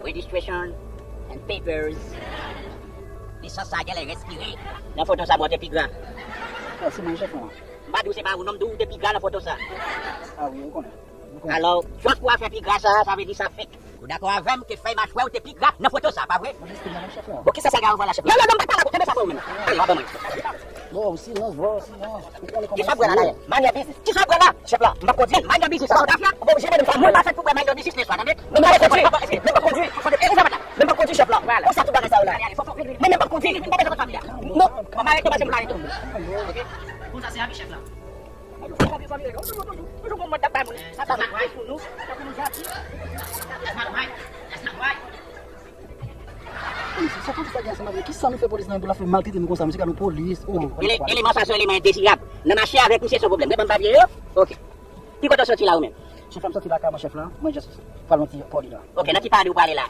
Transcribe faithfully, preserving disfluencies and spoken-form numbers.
Registration and papers. Lisans sa genlè respire. Nan foto sa, bon, te pi gra. Mèsi, mwen, chèf lan. M pa di w se pa ou non, m di w te pi gra nan foto sa. Ah wi, ou konnen. Alò, just pou afè pi gra sa, sa vle di sa fake. Ou dakò avè m ke fèy machwè w te pi gra nan foto sa, pa vre? Bon, kisa sa gen avè la, chèf lan? Non, non, non, m pa pale avè w, kenbe sa pou ou menm. Alè, w ap ban mwen. Bon, silans, bro, silans. Ou konnen kòman. Kisa w ap bwè la, dayè? Mind your business. Kisa w ap bwè la? Chèf lan, m p ap kondwi. Mind your business. Sa w ta fè? Ou pa oblije mande m sa. Moun pa fèt pou bwè mind your business la, tande? Men m pa pral kondwi. Men m p ap kondwi. Fò de, e, ou fè pa ta. Men m p ap kondwi, chèf lan. Konsa tout bagay sa yo la. Men m p ap kondwi. M pa bezwen konn fanmi la. Non. Mwen pa rete pase pou la rete. Oke? Konsa se avi chèf lan. Sa pa mwen. Sa pa mwen. Sa pa mwen. Kisa nou fè polis la pou l ap fè maltrete nou konsa, misye ka nou polis? Oh, ele-, eleman sa se yon eleman endezirab. Nan mache avèk misye se yon pwoblèm. Mwen ban m papye yo. Oke. Ki kote w soti la ou menm? Chèf la, m soti lakay mwen, chèf la. Mwen just pral yon ti pale la. Oke, nan ki pale ou prale la?